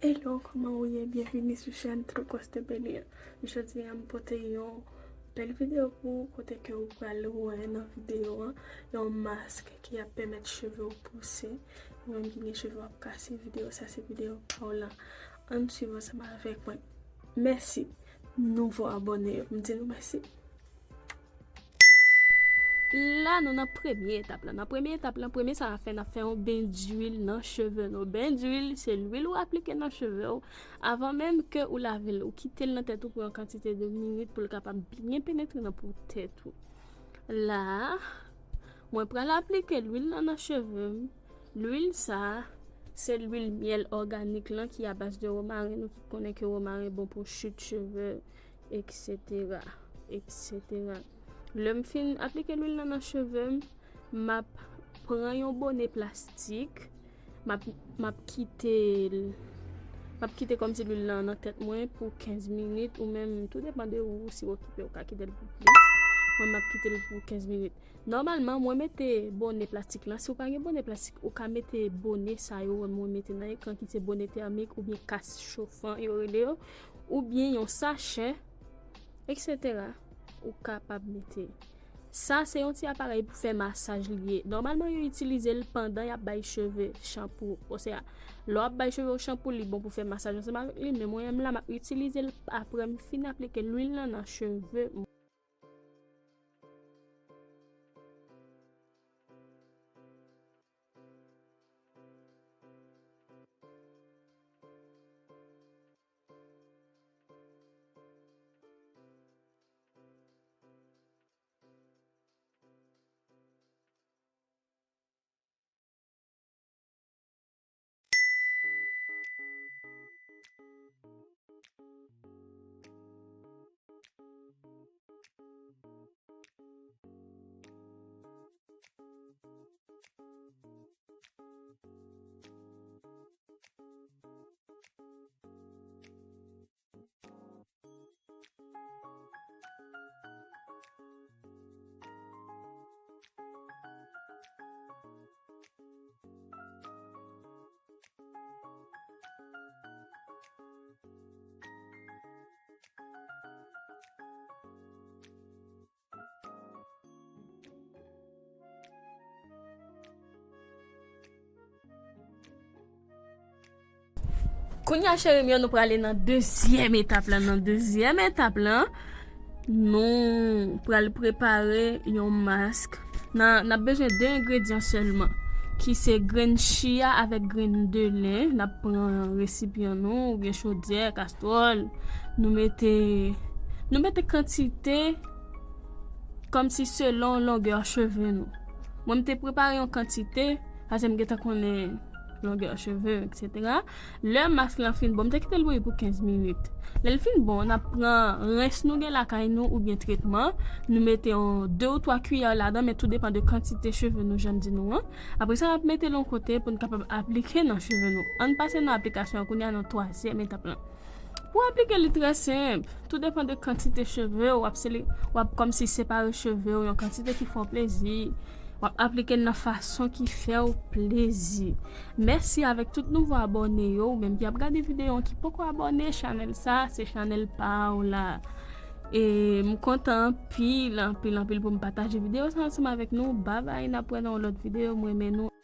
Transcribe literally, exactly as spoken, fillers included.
Hello, kòman ou ye? Byenvini sou chèn True Coste Belier. Jodi a, m pote yon bèl videyo pou ou, kote ke ou pral wè nan videyo an, yon mask ki ap pèmèt cheve w pouse. Ou menm ki gen cheve w ap kase, videyo sa se videyo pa w la. Ann swiv ansanm avèk mwen. Mèsi nouvo abòne yo. M di nou mèsi. La, nou nan premye etap la. Nan premye etap la, premye sa n ap fè, n ap fè yon ben dwil nan cheve nou. Ben dwil, se lwil ou aplike nan cheve w. Avan menm ke ou lave l, ou kite l nan tèt ou pou yon kantite de minit pou l kapab byen penetre nan po tèt ou. La, mwen pral aplike lwil lan nan cheve m. Lwil sa a, se lwil myèl òganik lan ki a baz de womaren. Nou tout konnen ke womaren bon pou chit cheve, et cetera, et cetera. Lè m fin aplike lwil lan nan cheve m, m ap pran yon bone plastik, m ap, m ap kite l, m ap kite kòmsi lwil lan nan tèt mwen pou kenz minit, ou menm, tou depann de ou, si w okipe, ou ka kite l pou plis. Mwen, m ap kite l pou kenz minit. Nòmalman, mwen mete bone plastik lan. Si w pa gen bone plastik, ou ka mete bone sa yo wè mwen mete nan ekran ki se bone tèmik oubyen kas chofan yo rele yo, oubyen yon sachè, et cetera. Ou kapab mete. Sa se yon ti aparèy pou fè masaj li ye. Nòmalman, yo itilize l pandan y ap bay cheve chanpou. Osea, lè w ap bay cheve w chanpou, li bon pou fè masaj ansanm avèk li, men mwen menm la, m ap itilize l apre m fin aplike lwil lan nan cheve m. Kounye a, cheri m yo, nou prale nan dezyèm etap lan. Nan dezyèm etap lan, nou pral prepare yon mask. Nan, n ap bezwen de engredyan sèlman, ki se grenn chia avèk grenn de len. N ap pran resipyan nou, oubyen chodyè, kastwòl. Nou mete, nou mete kantite kòmsi selon longè cheve nou. Mwen, m te prepare yon kantite, paske m gentan konnen longè cheve, et cetera. Lè mask lan fin bon, m te kite l bouyi pou kenz minit. Lè l fin bon, n ap pran rens nou gen lakay nou oubyen tretman. Nou mete yon de ou twa kiyè ladan, men tou depann de kantite cheve nou, jan m di nou an. Apre sa, n ap mete l yon kote pou n kapab aplike nan cheve nou. Ann pase nan aplikasyon an kounye a nan twazyèm etap lan. Pou aplike li trè senp, tou depann de kantite cheve w ap sele-, w ap kòmsi separe cheve w yon kantite ki fè w plezi. W ap aplike l nan fason ki fè w plezi. Mèsi avèk tout nouvo abòne yo, ou menm ki ap gade videyo an ki poko abòne, chanèl sa, se chanèl pa w la. E m kontan anpil, anpil, anpil pou m pataje videyo sa ansanm avèk nou. Babay, n ap wè nan yon lòt videyo, m renmen nou.